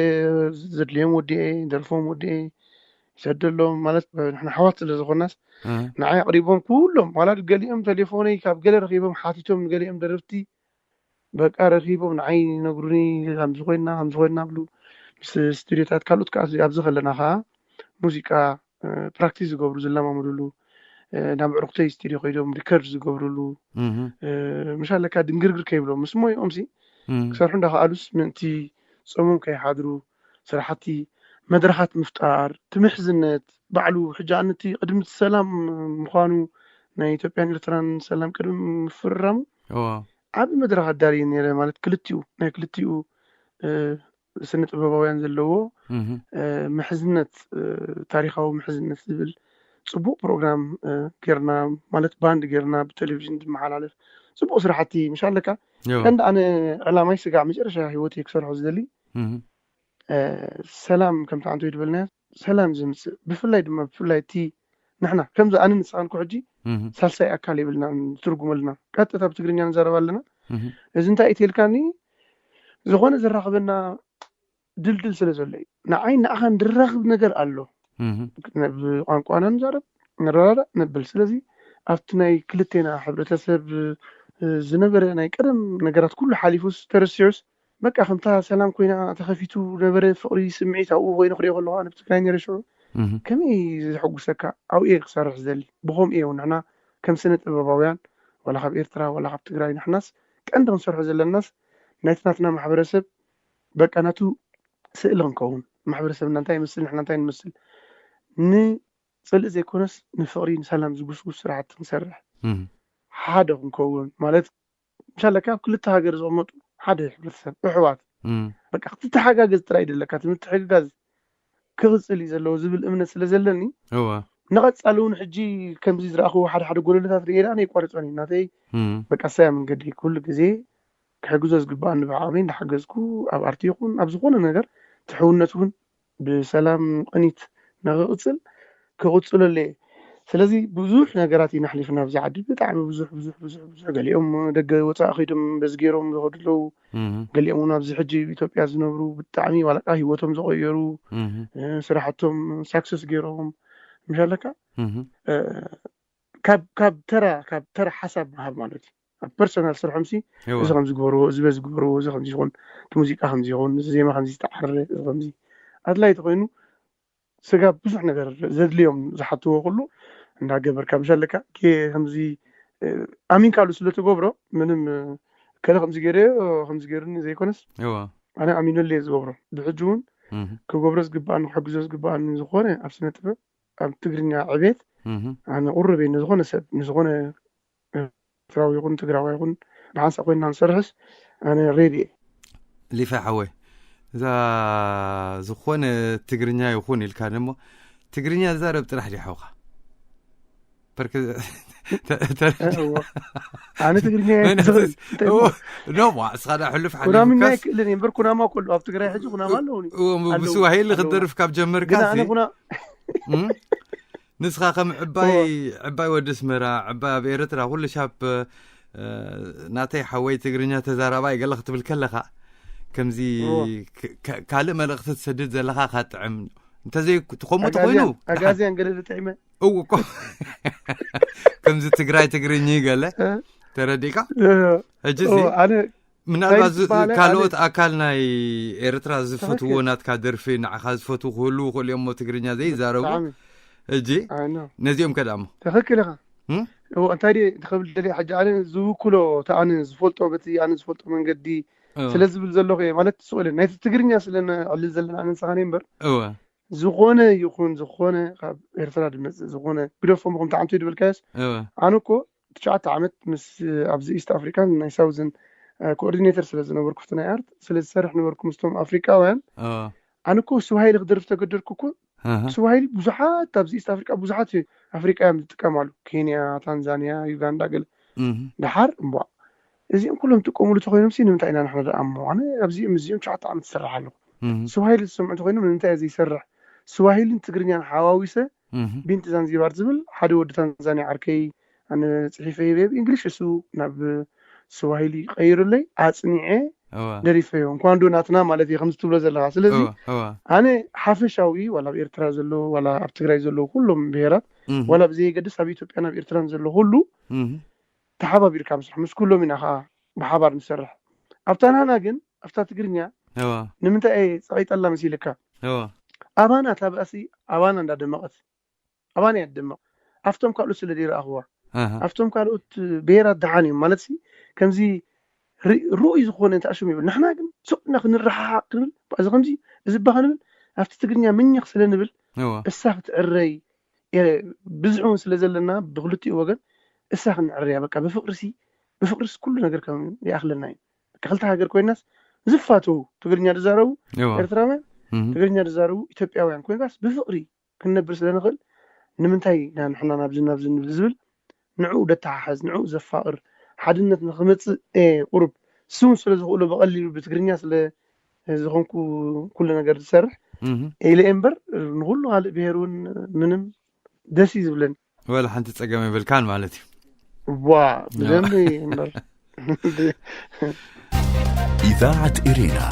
ዘድልዮም ወዲኤ ደርፎም ወዲኤ ይሰደሎም ማለት ንሕና ኣሕዋት ስለ ዝኾናስ ንዓይ ኣቕሪቦም ኩሎም ዋላ ገሊኦም ቴሌፎነይ ካብ ገለ ረኺቦም ሓቲቶም ንገሊኦም ደረፍቲ በቃ ረኺቦም ንዓይ ይነግሩኒ ከምዚ ኮይና ከምዚ ኮይና ብሉ ምስ ስቱዲዮታት ካልኦት ከዓ ኣብዚ ከለና ከዓ ሙዚቃ ፕራክቲስ ዝገብሩ ዝለማመድሉ ናብ ዕርኩተይ ስቱዲዮ ከይዶም ሪከርድ ዝገብርሉ ምሻለካ ድንግርግር ከይብሎም ምስ ሞይኦም ሲ ክሰርሑ እንዳከኣሉስ ምእንቲ ፆሞም ከይሓድሩ ስራሕቲ መድረኻት ምፍጣር ትምሕዝነት ባዕሉ ሕጂ ኣንቲ ቅድሚ ሰላም ምዃኑ ናይ ኢትዮጵያን ኤርትራን ሰላም ቅድሚ ምፍርራሙ ዓቢ መድረኽ ኣዳልየ ነረ ማለት ክልቲኡ ናይ ክልቲኡ ስነ ጥበባውያን ዘለዎ ምሕዝነት ታሪካዊ ምሕዝነት ዝብል ፅቡቅ ፕሮግራም ጌርና ማለት ባንድ ጌርና ብቴሌቪዥን ዝመሓላለፍ ፅቡቅ ስራሕቲ ምሽ ኣለካ ቀንዲ ኣነ ዕላማይ ስጋዕ መጨረሻ ህይወት ክሰርሖ ዝደሊ ሰላም ከምቲ ዓንቶ ይድበልና ሰላም ዝምፅእ ብፍላይ ድማ ብፍላይ እቲ ንሕና ከምዚ ኣነ ንስኻን ሕጂ ሳልሳይ ኣካል የብልና ትርጉመልና ቀጥታ ብትግርኛ ንዛረብ ኣለና እዚ እንታይ እትልካኒ ዝኾነ ዘራኽበና ድልድል ስለ ዘሎ እዩ ንዓይ ንኣኻ ንራኽብ ነገር ኣሎ ብቋንቋና ንዛረብ ንረዳዳእ ነብል ስለዚ ኣብቲ ናይ ክልቴና ሕብረተሰብ ዝነበረ ናይ ቀደም ነገራት ኩሉ ሓሊፉስ ተረሲዑስ በቃ ከምታ ሰላም ኮይና ተኸፊቱ ነበረ ፍቕሪ ስምዒት ኣብኡ ኮይኑ ክሪኦ ከለኹ ኣነ ብትግራይ ነረ ሽዑ ከመይ ዘሐጉሰካ ኣብኡ እየ ክሰርሕ ዝደሊ ብኸምኡ እየ ንሕና ከም ስነ ጥበባውያን ዋላ ካብ ኤርትራ ዋላ ካብ ትግራይ ንሕናስ ቀንዲ ክንሰርሖ ዘለናስ ናይቲ ናትና ማሕበረሰብ በቃ ናቱ ስእሊ ክንከውን ማሕበረሰብና እንታይ ይመስል ንሕና እንታይ ንመስል ንፅልኢ ዘይኮነስ ንፍቕሪ ንሰላም ዝጉስጉስ ስራሕቲ ክንሰርሕ ሓደ ክንከውን ማለት ምሻለ ካብ ክልተ ሃገር ዝቕመጡ ሓደ ሕብረተሰብ፣ ኣሕዋት፣ እም፣ በቃ ክትተሓጋገዝ ጥራይ ደለካ፣ እቲ ምትሕግጋዝ ክቕጽል እዩ ዘለዎ ዝብል እምነት ስለ ዘለኒ፣ እወ። ንቐጻሊ እውን ሕጂ ከምዚ ዝረኣኽዎ ሓደ ሓደ ጎደሎታት ርእየ ደኣ ነይቋርጾን እዩ። ናተይ እም፣ በቃ እሳያ መንገዲ ኩሉ ግዜ ክሕግዞ ዝግባኣኒ ብዓቕመይ እንዳሓገዝኩ፣ ኣብ ኣርቲ ይኹን ኣብ ዝኾነ ነገር ትሕውነት እውን ብሰላም ቅኒት ንኽቕጽል ክቕጽለሉ እየ። ስለዚ ብዙሕ ነገራት ኢና ኣሕሊፍና ኣብዚ ዓዲ፣ ብጣዕሚ ብዙሕ ብዙሕ ብዙሕ ብዙሕ። ገሊኦም ደገ ወጻኢ ከይዶም በዚ ገይሮም ዝኸዱ ኣለዉ። እም፣ ገሊኦም እውን ኣብዚ ሕጂ ኣብ ኢትዮጵያ ዝነብሩ ብጣዕሚ ዋላቃ ህይወቶም ዝቐየሩ፣ እም፣ እ፣ ስራሕቶም ሳክሰስ ገይሮም ምሻለካ እም፣ እ፣ ካብ ካብ ተራ ካብ ተራ ሓሳብ ምሃብ ማለት እዩ። ኣብ ፐርሰናል ስርሖም ሲ እወ። እዚ ከምዚ ግበርዎ፣ እዚ በዚ ግበርዎ፣ እዚ ከምዚ ይኹን፣ እቲ ሙዚቃ ከምዚ ይኹን፣ እዚ ዜማ ከምዚ ዝተዓረ፣ እዚ ከምዚ ኣድላይ ተኾይኑ ስጋብ ብዙሕ ነገር ዘድልዮም ዝሓትዎ ኩሉ እንዳገበርካ ምሻለካ ኬ-፣ ከምዚ፣ እ፣ ኣሚንካሉ ስለ ትገብሮ ምንም፣ እ፣ ከለ ከምዚ ገይረዮ ከምዚ ገይሩኒ ዘይኮነስ እወ። ኣነ ኣሚነሉ እየ ዝገብሮ። ብሕጂ እውን እም፣ ክገብሮ ዝግባኣኒ ክሕግዞ ዝግባኣኒ ዝኾነ ኣብ ስነ ጥበብ ኣብ ትግርኛ ዕቤት እም። ኣነ ቁሩብ እየ ንዝኾነ ሰብ ንዝኾነ ኤርትራዊ ይኹን ትግራዋይ ይኹን ብሓንሳእ ኮይንና ንሰርሕስ ኣነ ሬዲ እየ። ሊፋይ ሓወይ፣ እዛ ዝኾነ ትግርኛ ይኹን ኢልካ ደሞ ትግርኛ ዝዛረብ ጥራሕ ድዩ ሓውኻ? በርክ-፣ ተ-፣ ተ-፣ እወ። ኣነ ትግርኛ እየ መነሰስ-፣ ዝኽእል። እንታይ እወ፣ እሞ? ኖ፣ ዋ፣ እስኻ ደኣ ሕሉፍ ሓሊፉካስ ኩናምኛ ኣይክእልን እየ እምበር ኩናማ ከሎ ኣብ ትግራይ ሕጂ ኩናማ ኣለውኒ። እወ፣ እሞ ኣለውኒ። ብስዋሂሊ ኣለውኒ። ክትደርፍ ካብ ጀመርካሲ፣ ግና ኣነ ኩና-፣ እም? ንስኻ ከም ዕባይ፣ እወ። ዕባይ ወዲ ኣስመራ፣ ዕባይ ኣብ ኤርትራ፣ ኩሉ ሻብ፣ እ፣ ናተይ ሓወይ ትግርኛ ተዛራባይ ገለ ክትብል ከለኻ፣ ከምዚ እወ። ክ-፣ ክ-፣ ካልእ መልእኽቲ ትሰድድ ዘለኻ ካጥዕም። እንተዘይ ትኸምኡ ተኾይኑ፣ ኣጋዝያን፣ ኣጋዝያን ገለ ዝጥዕመ። እው እኮ። ከምዚ ትግራይ ትግርኝ ገለ። እ? ተረዲእካ? እ፣ ሕጂ እዚ እወ፣ ኣነ ምናልባት ናይ ዝ-፣ ዝበሃለ ካልኦት ኣነ ኣካል ናይ ኤርትራ ዝፈትዎ ትኽክል። ናትካ ደርፊ ንዓኻ ዝፈትዉ ክህልዉ ይኽእሉ እዮም እሞ ትግርኛ ዘይዛረቡ። ብጣዕሚ። ሕጂ ኣይ ኖ። ነዚኦም ከ ደኣ እሞ? ትኽክል ኢኻ። እም? እወ፣ እንታይ ድየ ክብል ደልየ ሕጂ ኣነ ዝውክሎ፣ እቲ ኣነ ዝፈልጦ፣ በቲ ኣነ ዝፈልጦ መንገዲ እወ። ስለ ዝብል ዘለኹ እየ። ማለት ስቕ ኢለ ናይቲ ትግርኛ ስለ ነዕልል ዘለና ኣነ ንስኻን እምበር፣ እወ። ዝኾነ ይኹን ዝኾነ ካብ ኤርትራ ዝመጽእ ዝኾነ ግደፎም ከምቲ ዓንቶ ድበልካዮስ፣ እወ። ኣነ እኮ ትሽዓተ ዓመት ምስ ኣብዚ ኢስት ኣፍሪካን ናይ ሳውዝን፣ እ፣ ኮኦርዲኔተር ስለ ዝነበርኩ፣ እቲ ናይ ኣርት ስለ ዝሰርሕ ነበርኩ ምስቶም ኣፍሪቃውያን። እወ። ኣነ እኮ ስዋሂሊ ክደርፍ ተገደድኩ እኮ። ኣሃ። ስዋሂሊ ብዙሓት ኣብዚ ኢስት ኣፍሪቃ ብዙሓት ኣፍሪቃውያን ዝጥቀማሉ፣ ኬንያ፣ ታንዛንያ፣ ዩጋንዳ ገለ። እህ። ደሓር እምቧ እዚኦም ኩሎም ጥቀሙሉ ተኾይኖም ሲ ንምንታይ ኢና ንሕና ደኣ እሞ? ኣነ ኣብዚኦም እዚኦም ትሽዓተ ዓመት ዝሰርሕ ኣለኹ። እህ። ስዋሂሊ ዝሰምዑ ተኾይኖም ንምንታይ እየ ዘይሰርሕ? ስዋሂልን ትግርኛን ሓዋዊሰ እህ። ቢንት ዛንዚባር ዝብል ሓደ ወዲ ታንዛንያ ዓርከይ ኣነ ጽሒፈ ሂበ ብእንግሊሽ እሱ ናብ ስዋሂሊ ቀይሩለይ ኣጽኒዐ እወ። ደሪፈዮ። እንኳን ዶ ናትና ማለት እየ ከምዚ ትብሎ ዘለኻ። ስለዚ እወ፣ እወ። ኣነ ሓፈሻዊ ዋላ ኣብ ኤርትራ ዘለዉ ዋላ ኣብ ትግራይ ዘለዉ ኩሎም ብሄራት እህ። ዋላ ብዘየገድስ ኣብ ኢትዮጵያን ኣብ ኤርትራን ዘሎ ኩሉ እህ። ተሓባቢርካ ምስራሕ ምስ ኩሎም ኢና ከዓ ብሓባር ንሰርሕ። ኣብታ ናህና ግን ኣብታ ትግርኛ እወ። ንምንታይ እየ ጸቒጠላ መሲልካ? እወ። ኣባና እታ ባእሲ ኣባና እንዳደመቐት ኣባና እያ ትደምቕ። ኣብቶም ካልኦት ስለ ዘይረኣኽዋ ኣሃ። ኣብቶም ካልኦት ብሄራት ደሓን እዮም ማለት ሲ ከምዚ ርእ-፣ ርኡይ ዝኾነ እንተኣሽም ይብል ንሕና ግን ሱቕ ኢና ክንረሓሓቕ ክንብል እዚ ከምዚ እዚ እባ ክንብል ኣብቲ ትግርኛ ምኝኽ ስለ ንብል እወ። እሳ ክትዕረይ የ-፣ ብዝሒ እውን ስለ ዘለና ብክልቲኡ ወገን እሳ ክንዕረያ በቃ ብፍቅሪ ሲ ብፍቅሪ ሲ ኩሉ ነገር ከም ይኣኽለና እዩ በቃ ክልተ ሃገር ኮይናስ ዝፋተው ትግርኛ ዝዛረቡ እወ። ኤርትራውያን እህ። ትግርኛ ዝዛረቡ ኢትዮጵያውያን ኮይንካስ ብፍቅሪ ክንነብር ስለ ንኽእል ንምንታይ ኢና ንሕና ናብዚ ናብዚ ንብል ዝብል ንዕኡ ደተሓሕዝ ንዕኡ ዘፋቕር ሓድነት ንኽመፅእ እየ ቁሩብ ስውን ስለ ዝኽእሎ ብቐሊሉ ብትግርኛ ስለ ዝኾንኩ ኩሉ ነገር ዝሰርሕ እህ። ኢለ እየ እምበር ንኩሉ ካልእ ብሄር እውን ምንም ደስ እዩ ዝብለኒ ወላ ሓንቲ ፀገም የብልካን ማለት እዩ ዋ ብደንብ እምበር إذاعة إرينا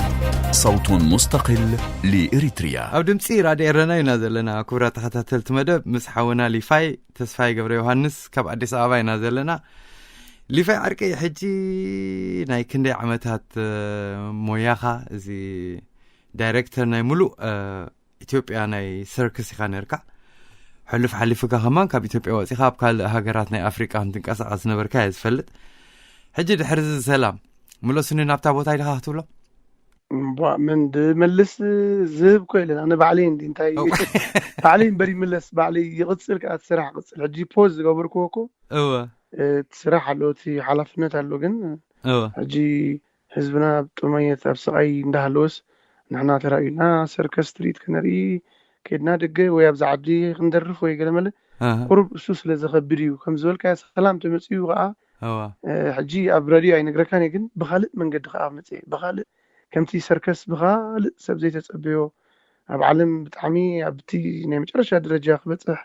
صوت مستقل لإريتريا ኣብ ድምፂ ራድዮ ኤረና ኢና ዘለና ክቡራት ተኸታተልቲ መደብ ምስ ሓውና ሊፋይ ተስፋይ ገብረ ዮሃንስ ካብ ኣዲስ ኣበባ ኢና ዘለና ሊፋይ ዓርቂ ሕጂ ናይ ክንደይ ዓመታት ሞያኻ እዚ ዳይሬክተር ናይ ሙሉእ ኢትዮጵያ ናይ ሰርክስ ኢኻ ነርካ ሕሉፍ ሓሊፉካ ከማን ካብ ኢትዮጵያ ወፂኻ ኣብ ካልእ ሃገራት ናይ ኣፍሪቃ ከም ትንቀሳቐስ ዝነበርካ እየ ዝፈልጥ ሕጂ ድሕሪ እዚ ሰላም ምለሱኒ ናብታ ቦታ ኢልካ ክትብሎ ምን ድመልስ ዝህብ ኮ ኢለን ኣነ ባዕለይ እንዲ እንታይ ባዕለይ እምበር ይምለስ ባዕለይ ይቕፅል ከዓ ስራሕ ቅፅል ሕጂ ፖዝ ዝገበርክዎ እኮ እወ እቲ ስራሕ ኣሎ፣ እቲ ሓላፍነት ኣሎ። ግን ሕጂ ህዝብና ኣብ ጥመየት ኣብ ስቓይ እንዳሃለወስ ንሕና ተራእዩና ሰርከስ ትርኢት ከነርኢ ከድና ደገ ወይ ኣብዚ ዓዲ ክንደርፍ ወይ ገለመለ ቁሩብ እሱ ስለ ዘኸብድ እዩ። ከም ዝበልካዮ ሰላም ተመፅኡ ከዓ ሕጂ ኣብ ረድዮ ኣይነግረካን እየ፣ ግን ብኻልእ መንገዲ ከዓ መፅአ። ብኻልእ ከምቲ ሰርከስ ብኻልእ ሰብ ዘይተፀበዮ ኣብ ዓለም ብጣዕሚ ኣብቲ ናይ መጨረሻ ደረጃ ክበፅሕ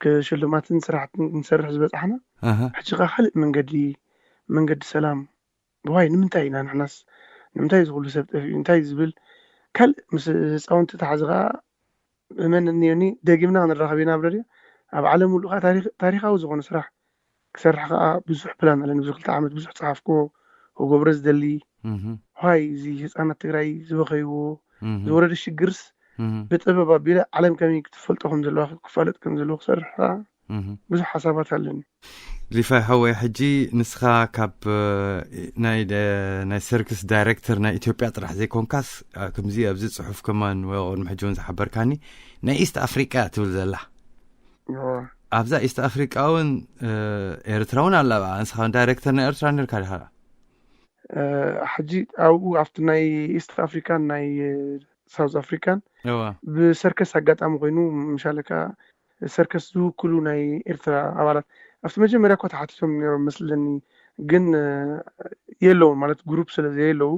ክሽልማትን ስራሕትን ክንሰርሕ ዝበፃሕና ሕጂ ከዓ ካልእ መንገዲ መንገዲ ሰላም ዋይ ንምንታይ ኢና ንሕናስ ንምንታይ ዝኩሉ ሰብ ጠፊኡ እንታይ ዝብል ካልእ ምስ ህፃውንቲ ተሓዚ ከዓ እመን እኒዮኒ ደጊምና ክንራኸብ ኢና ኣብ ረድዮ ኣብ ዓለም ሙሉእ ከዓ ታሪኻዊ ዝኾነ ስራሕ ክሰርሕ ከዓ ብዙሕ ፕላን ኣለኒ ብዙሕ ክልተ ዓመት ብዙሕ ፀሓፍኮ ክገብሮ ዝደሊ ዋይ እዚ ህፃናት ትግራይ ዝበኸይዎ ዝወረደ ሽግርስ ብጥበብ ኣቢለ ዓለም ከመይ ክትፈልጦ ከም ዘለዋ ክፋለጥ ከም ዘለዎ ክሰርሕ ከዓ ብዙሕ ሓሳባት ኣለኒ። ሊፋይ ሓወይ ሕጂ ንስኻ ካብ ናይ ናይ ሰርክስ ዳይረክተር ናይ ኢትዮጵያ ጥራሕ ዘይኮንካስ ከምዚ ኣብዚ ፅሑፍ ከማን ወይ ቅድሚ ሕጂ እውን ዝሓበርካኒ ናይ ኢስት ኣፍሪቃ ትብል ዘላ ኣብዛ ኢስት ኣፍሪቃ እውን ኤርትራ እውን ኣላ ንስኻ ዳይረክተር ናይ ኤርትራ ነርካ ዲኻ ሕጂ ኣብኡ ኣብቲ ናይ ኢስት ኣፍሪካን ናይ ሳውዝ ኣፍሪካን ብሰርከስ ኣጋጣሚ ኮይኑ ምሻለካ ሰርከስ ዝውክሉ ናይ ኤርትራ ኣባላት ኣብቲ መጀመርያ እኳ ተሓቲቶም ነሮም መስለኒ ግን የለውን ማለት ግሩፕ ስለ ዘየለዉ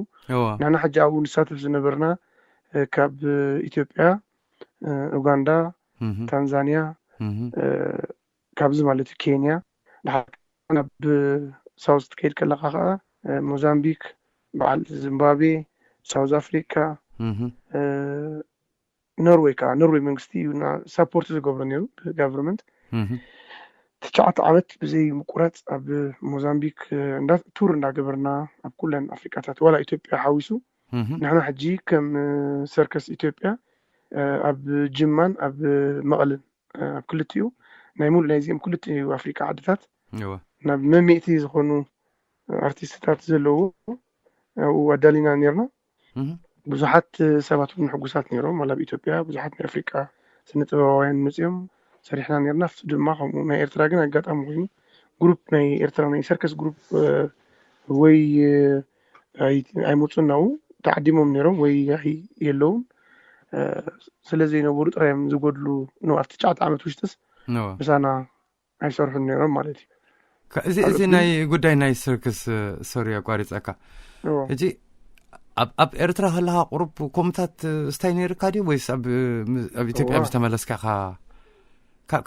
ንሕና ሕጂ ኣብኡ ንሳተፍ ዝነበርና ካብ ኢትዮጵያ ኡጋንዳ ታንዛንያ ካብዚ ማለት እዩ ኬንያ ድሓር ናብ ሳውዝ ትከይድ ከለካ ከዓ ሞዛምቢክ በዓል ዚምባብዌ ሳውዝ ኣፍሪካ ኖርወይ ከዓ ኖርወይ መንግስቲ እዩ ሳፖርት ዝገብሮ ነሩ ብጋቨርንመንት ትሽዓተ ዓመት ብዘይ ምቁራፅ ኣብ ሞዛምቢክ ቱር እንዳገበርና ኣብ ኩለን ኣፍሪካታት ዋላ ኢትዮጵያ ሓዊሱ ንሕና ሕጂ ከም ሰርከስ ኢትዮጵያ ኣብ ጅማን ኣብ መቐልን ኣብ ክልቲኡ ናይ ሙሉ ናይዚኦም ክልቲኡ ኣፍሪካ ዓድታት ናብ መሚእቲ ዝኾኑ ኣርቲስትታት ዘለዎ ኣብኡ ኣዳሊና ነርና ብዙሓት ሰባት እውን ሕጉሳት ነይሮም ኣብ ኢትዮጵያ ብዙሓት ናይ ኣፍሪቃ ስነ ጥበባውያን መፅኦም ሰሪሕና ነርና ኣብቲ ድማ ከምኡ ናይ ኤርትራ ግን ኣጋጣሚ ኮይኑ ግሩፕ ናይ ኤርትራ ናይ ሰርከስ ግሩፕ ወይ ኣይመፁን ናብኡ ተዓዲሞም ነይሮም ወይ የለውን ስለ ዘይነበሩ ጥራይ እዮም ዝጎድሉ ንኣብ ትሽዓተ ዓመት ውሽጥስ ምሳና ኣይሰርሑን ነይሮም ማለት እዩ እዚ እዚ ናይ ጉዳይ ናይ ሰርክስ ሶሪ ኣቋሪፀካ ሕጂ ኣብ ኤርትራ ከለካ ቁሩብ ከምታት ስታይ ነይርካ ድዩ ወይስ ኣብ ኢትዮጵያ ምስ ተመለስካ ኢካ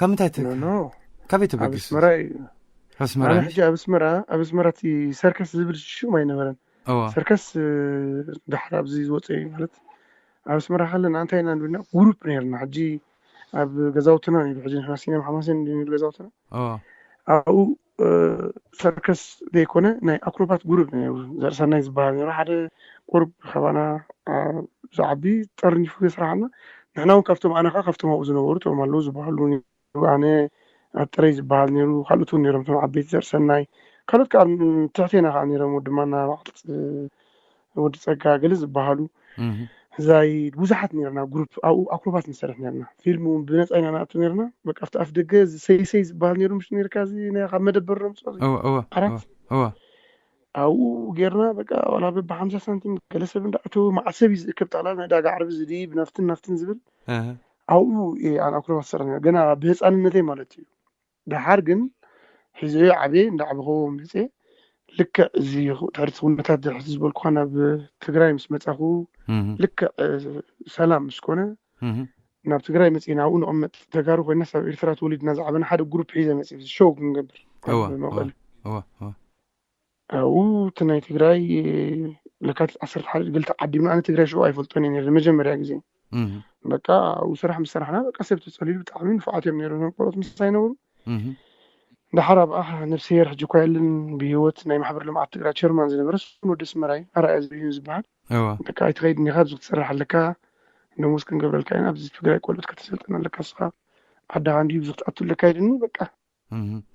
ካብ ምንታይ ካበይ ተበጊሱ ኣስመራ ኣብ ኣስመራ እቲ ሰርከስ ዝብል ሽም ኣይነበረን ሰርከስ ዳሕር ኣብዚ ዝወፀ እዩ ማለት ኣብ ኣስመራ ከለና እንታይ ኢና ንብልና ጉሩፕ ነርና ሕጂ ኣብ ገዛውትና ነሩ ሕጂ ንሕና ሲና ሓማሴን ነሩ ገዛውትና ኣብኡ ሰርከስ ዘይኮነ ናይ ኣክሮባት ጉሩፕ ነሩ ዘርእሰናይ ዝበሃል ነሩ ሓደ ቁሩብ ካባና ዝዓቢ ጠርኒፉ የስራሓና ንሕና እውን ካብቶም ኣነ ከዓ ካብቶም ኣብኡ ዝነበሩ ቶም ኣለዉ ዝበሃሉ ኣነ ኣጥረይ ዝበሃል ነሩ ካልኦት እውን ነሮም ቶም ዓበይቲ ዘርእሰናይ ካልኦት ከዓ ትሕቴና ከዓ ነሮም ወድማና ባዕልፅ ወዲ ፀጋ ገለ ዝበሃሉ ዛይድ ብዙሓት ነርና ግሩፕ ኣብኡ ኣክሮባት ንሰርሕ ነርና ፊልም እውን ብነፃ ኢና ንኣቱ ነርና በቃ ኣብቲ ኣፍ ደገ ሰይሰይ ዝበሃል ነሩ ምሽ ነርካ እዚ ናይ ካብ መደበር ነምፅኦ ዓራት ኣብኡ ጌርና በቃ ዋላ በቢ ሓምሳ ሳንቲም ገለ ሰብ እንዳእተው ማዓት ሰብ እዩ ዝእከብ ጠቕላላ ናይ ዳጋ ዓርቢ ዝድይብ ናፍትን ናፍትን ዝብል ኣብኡ ኣነ ኣክሮባት ዝሰርሕ ነርና ገና ብህፃንነተይ ማለት እዩ ደሓር ግን ሒዘዮ ዓብየ እንዳዓበኹ መፅየ ልክዕ እዚ ትሕርቲ ኩነታት ድሕርቲ ዝበልኩካ ናብ ትግራይ ምስ መፃኹ ልክዕ ሰላም ምስ ኮነ ናብ ትግራይ መፅና ኣብኡ ንቕመጥ ተጋሩ ኮይናስ ኣብ ኤርትራ ተወሊድና ዝዓበና ሓደ ግሩፕ ሒዘ መፅየ ሾው ክንገብር መቐለ ኣብኡ እቲ ናይ ትግራይ ለካቲት ዓሰርተ ሓደ ግልተ ዓዲምና ኣነ ትግራይ ሽዑ ኣይፈልጦን እየ ነይረ መጀመርያ ግዜ በቃ ኣብኡ ስራሕ ምስ ሰራሕና በቃ ሰብ ተፀሊሉ ብጣዕሚ ንፉዓት እዮም ነይሮም እዞም ቆልኦት ምሳይ ነበሩ ደሓር ኣብኣ ነብስሄር ሕጂ እኳ የለን ብሂወት ናይ ማሕበር ልምዓት ትግራይ ቸርማን ዝነበረ ስም ወዲ ኣስመራ እዩ ኣርኣያ ዝብህን ዝበሃል በቃ ኣይትኸይድን ኢኻ ኣብዚ ክትሰርሕ ኣለካ ደሞዝ ክንገብረልካ ኢና ኣብዚ ትግራይ ቆልኦት ከተሰልጥን ኣለካ ስኻ ዓድኻ እንድዩ ብዙ ክትኣቱ ኣለካ ኢልኒ በቃ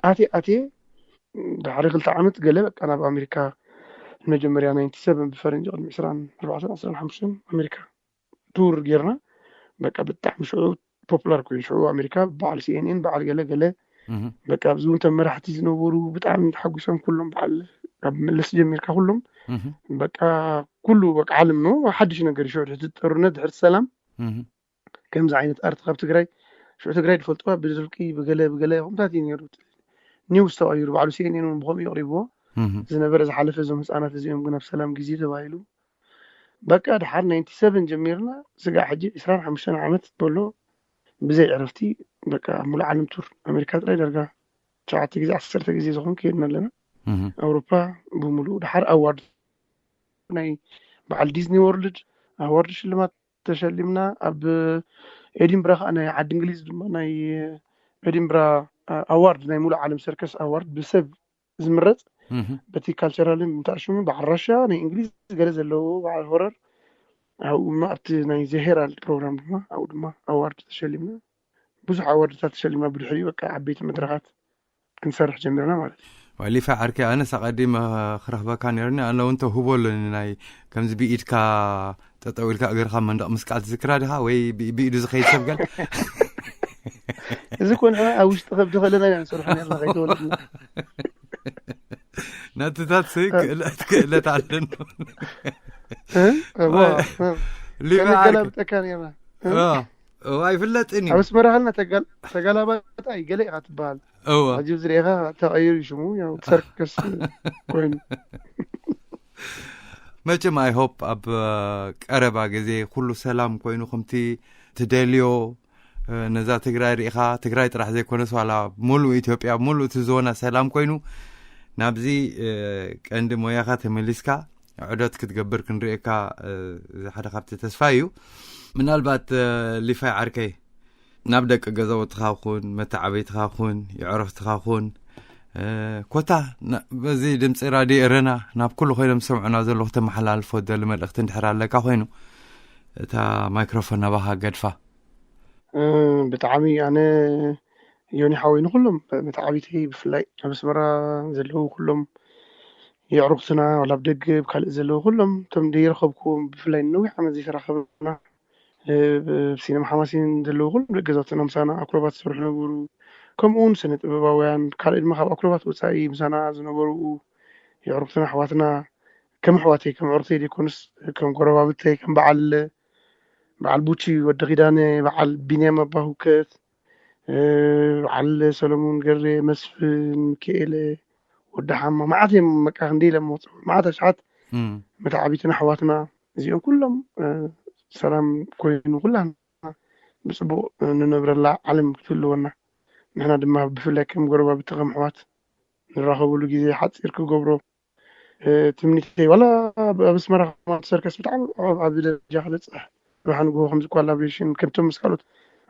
ኣትየ ኣትየ ድሕሪ ክልተ ዓመት ገለ በቃ ናብ ኣሜሪካ መጀመርያ ናይንቲ ሰቨን ብፈረንጂ ቅድሚ ዕስራን ኣርባዕተን ዕስራን ሓሙሽተን ኣሜሪካ ቱር ጌርና በቃ ብጣዕሚ ሽዑ ፖፑላር ኮይኑ ሽዑ ኣሜሪካ በዓል ሲኤንኤን በዓል ገለ ገለ በቃ ኣብዚ እውን ተመራሕቲ ዝነበሩ ብጣዕሚ ተሓጒሶም ኩሎም በዓል ካብ መለስ ጀሚርካ ኩሎም በቃ ኩሉ በቃ ዓለም ነው ሓድሽ ነገር ይሸዱ ሕቲ ጥርነት ድሕርቲ ሰላም ከምዚ ዓይነት ኣርት ካብ ትግራይ ሽዑ ትግራይ ዝፈልጥዋ ብድርቂ ብገለ ብገለ ከምታት እዩ ነሩ ኒውስ ተቐይሩ ባዕሉ ሲኤንኤን እውን ብኸምኡ የቕሪብዎ ዝነበረ ዝሓለፈ እዞም ህፃናት እዚኦም ግን ኣብ ሰላም ግዜ ተባሂሉ በቃ ድሓር ናይንቲ ሰቨን ጀሚርና ስጋዕ ሕጂ ዕስራን ሓሙሽተን ዓመት በሎ ብዘይ ዕረፍቲ በቃ ኣብ ሙሉእ ዓለም ቱር ኣሜሪካ ጥራይ ዳርጋ ሸዓተ ግዜ ዓሰርተ ግዜ ዝኾን ከይድና ኣለና ኣውሮፓ ብምሉእ ድሓር ኣዋርድ ናይ በዓል ዲዝኒ ወርልድ ኣዋርድ ሽልማት ተሸሊምና ኣብ ኤዲንብራ ከዓ ናይ ዓዲ እንግሊዝ ድማ ናይ ኤዲንብራ ኣዋርድ ናይ ሙሉእ ዓለም ሰርከስ ኣዋርድ ብሰብ ዝምረፅ በቲ ካልቸራልን ምታሽሙ በዓል ራሻ ናይ እንግሊዝ ገለ ዘለዎ በዓል ሆረር ኣብኡ ድማ ኣብቲ ናይ ዘሄራልድ ፕሮግራም ድማ ኣብኡ ድማ ኣዋርድ ተሸሊምና ብዙሕ ኣዋርድታት ተሸሊምና ብድሕሪኡ በቃ ዓበይቲ መድረኻት ክንሰርሕ ጀሚርና ማለት እዩ። ሊፋ ዓርከይ ኣነስ ኣቐዲመ ክረኽበካ ነይሩኒ ኣነ እውን ተውህቦ ኣለኒ ናይ ከምዚ ብኢድካ ጠጠው ኢልካ እግርካ መንደቕ ምስቃል ትዝክራ ዲኻ ወይ ብኢዱ ዝኸይድ ሰብ ገል እዚ ኮን ኣብ ውሽጢ ከብዲ ከለና ኢና ንሰርሖ ነርና ከይተወለድና ነትታት ክእለት ክእለት ኣለና ሊፋ ዓርከይ ገላብጠካ ነርና ኣይፍለጥን እዩ ኣብ ኣስመራ ከለና ተጋላባጣ እዩ ገለ ኢኻ ትበሃል እወ ሕጂ ዝርኤኻ ተቐይሩ እዩ ሽሙ ያው ሰርከስ ኮይኑ መቸም ኣይ ሆፕ ኣብ ቀረባ ግዜ ኩሉ ሰላም ኮይኑ ከምቲ ትደልዮ ነዛ ትግራይ ርኢኻ ትግራይ ጥራሕ ዘይኮነስ ዋላ ሙሉእ ኢትዮጵያ ሙሉእ እቲ ዞና ሰላም ኮይኑ ናብዚ ቀንዲ ሞያኻ ተመሊስካ ዕዶት ክትገብር ክንርእየካ እዚ ሓደ ካብቲ ተስፋ እዩ ምናልባት ሊፋይ ዓርከይ ናብ ደቂ ገዛውትኻ ኩን መተዓበይትኻ ኩን የዕረፍትኻ ኩን ኮታ በዚ ድምፂ ራድዮ ኤረና ናብ ኩሉ ኮይኖም ዝሰምዑና ዘለኹ ተመሓላልፎ ደሊ መልእክቲ እንድሕር ኣለካ ኮይኑ እታ ማይክሮፎን ናባኻ ገድፋ ብጣዕሚ ኣነ ዮኒ ሓወይ ንኩሎም መተዓቢተይ ብፍላይ ኣብ ኣስመራ ዘለዉ ኩሎም የዕሩክትና ዋላ ኣብ ደገ ኣብ ካልእ ዘለዉ ኩሎም እቶም ደይረኸብኩዎም ብፍላይ ንነዊሕ ዓመት ዘይተራኸብና ኣብ ሲነማ ሓማሲን ዘለዉ ኩሎም ደቂ ገዛውትና ምሳና ኣክሮባት ዝሰርሑ ነበሩ። ከምኡ እውን ስነ ጥበባውያን ካልእ ድማ ካብ ኣክሮባት ወፃኢ ምሳና ዝነበሩ የዕሩክትና ኣሕዋትና ከም ኣሕዋተይ ከም ዕርክተይ ዘይኮኑስ ከም ጎረባብተይ ከም በዓል በዓል ቡቺ ወዲ ኪዳነ በዓል ቢንያም ኣባሁከት በዓል ሰለሙን ገሬ መስፍን ሚካኤለ ወዲ ሓማ መዓት እዮም በቃ ክንደይ ኢለ መውፅኡ መዓት ኣሽሓት መተዓቢትን ኣሕዋትና እዚኦም ኩሎም ሰላም ኮይኑ ኩላና ብፅቡቅ ንነብረላ ዓለም ክትህልወና ንሕና ድማ ብፍላይ ከም ጎረባብቲ ከም ኣሕዋት ንራኸበሉ ግዜ ሓፂር ክገብሮ ትምኒተይ ዋላ ኣብ ኣስመራ ከማን ሰርከስ ብጣዕሚ ኣብ ዓቢ ደረጃ ክበፅሕ ብሓን ጎሆ ከምዚ ኮላቦሬሽን ከምቶም ምስ ካልኦት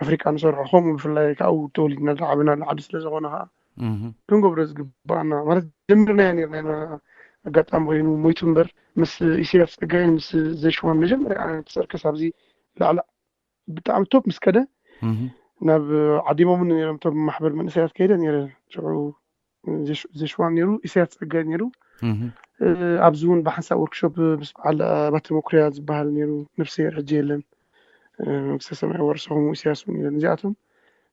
ኣፍሪቃ ንሰርሖ ከምኡ ብፍላይ ካብኡ ተወሊድና ዝዓበናሉ ዓዲ ስለ ዝኾነ ከዓ ክንገብሮ ዝግባኣና ማለት ጀሚርናዮ ነርና ኣጋጣሚ ኮይኑ ሞይቱ እምበር ምስ ኢሳያስ ፀጋይን ምስ ዘሽዋን መጀመርያ ሰርከስ ኣብዚ ላዕላ ብጣዕሚ ቶፕ ምስ ከደ ናብ ዓዲሞምን ነሮም ቶም ማሕበር መንእሰያት ከይደ ነረ ሽዑ ዘሽዋን ነሩ ኢሳያስ ፀጋይ ነሩ ኣብዚ እውን ብሓንሳብ ወርክሾፕ ምስ በዓል ኣባተ መኩርያ ዝበሃል ነሩ ነፍሰሔር ሕጂ የለን መንግስተ ሰማይ ወርሶም ኢሳያስ እውን የለን እዚኣቶም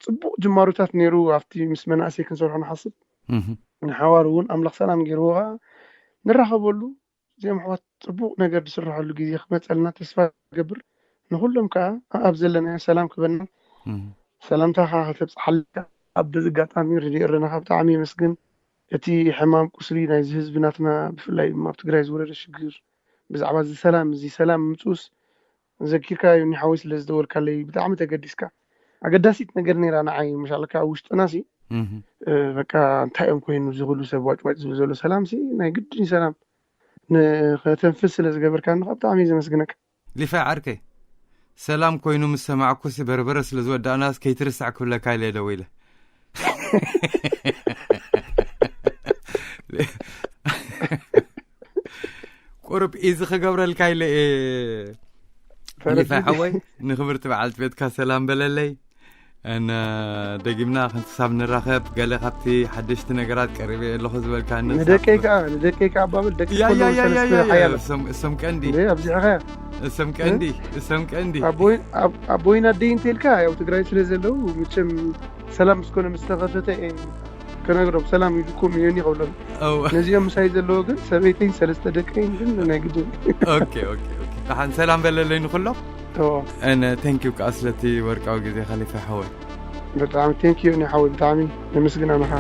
ፅቡቅ ጅማሮታት ነሩ ኣብቲ ምስ መናእሰይ ክንሰርሖ ንሓስብ ንሓዋር እውን ኣምላኽ ሰላም ገይርዎ ከዓ ንራኸበሉ እዚኦም ኣሕዋት ፅቡቅ ነገር ዝስርሐሉ ግዜ ክመፀልና ተስፋ ገብር ንኩሎም ከዓ ኣብ ዘለናዮ ሰላም ክበና ሰላምታ ከዓ ከተብፅሓልና ኣብ በዚ ኣጋጣሚ ርድዮ እረናካ ብጣዕሚ የመስግን እቲ ሕማም ቁስሊ ናይዚ ህዝቢ ናትና ብፍላይ ድማ ኣብ ትግራይ ዝወረደ ሽግር ብዛዕባ እዚ ሰላም እዚ ሰላም ምፁስ ዘኪርካ ዮኒ ሓወይ ስለ ዝደወልካለይ ብጣዕሚ ተገዲስካ ኣገዳሲት ነገር ነይራ ንዓይ ምሻለካ ኣብ ውሽጥና ሲ በቃ እንታይ እዮም ኮይኑ ዝብሉ ሰብ ዋጭዋጭ ዝብል ዘሎ ሰላም ሲ ናይ ግድን ሰላም ንኸተንፍስ ስለ ዝገበርካ ንኻ ብጣዕሚ እዩ ዘመስግነካ ሊፋይ ዓርከይ ሰላም ኮይኑ ምስ ሰማዕኩሲ በርበረ ስለ ዝወዳእናስ ከይትርሳዕ ክብለካ ኢለ ደው ኢለ ቁሩብ ኢዚ ክገብረልካ ኢለ ሊፋይ ሓወይ ንክብርቲ በዓልቲ ቤትካ ሰላም በለለይ እነ ደጊምና ክንክሳብ ንራኸብ ገለ ካብቲ ሓደሽቲ ነገራት ቀሪበ ኣለኹ ዝበልካ ንደቀይ ከዓ ንደቀይ ከዓ ኣባብል ደቂ ሓያለ እሶም ቀንዲ ኣብዚሕኻ እሶም ቀንዲ እሶም ቀንዲ ኣቦይን ኣደይ እንተልካ ያው ትግራይ ስለ ዘለዉ ምቸም ሰላም ምስ ኮነ ምስ ተኸፈተ እየ ከነግሮም ሰላም ኢልኩም እዮኒ ከብሎም። እው ነዚኦም ምሳይ ዘለዎ ግን ሰበይተይን ሰለስተ ደቀይን ግን ናይ ግድን። ኦኬ ኦኬ ኦኬ። ደሓን ሰላም በለለይ ንኩሎም። ተዎ And thank you ከዓ ስለቲ ወርቃዊ ግዜ ከሊፈ ሓወይ። ብጣዕሚ thank you ዮኒ ሓወይ ብጣዕሚ ነመስግን ኣነኻ።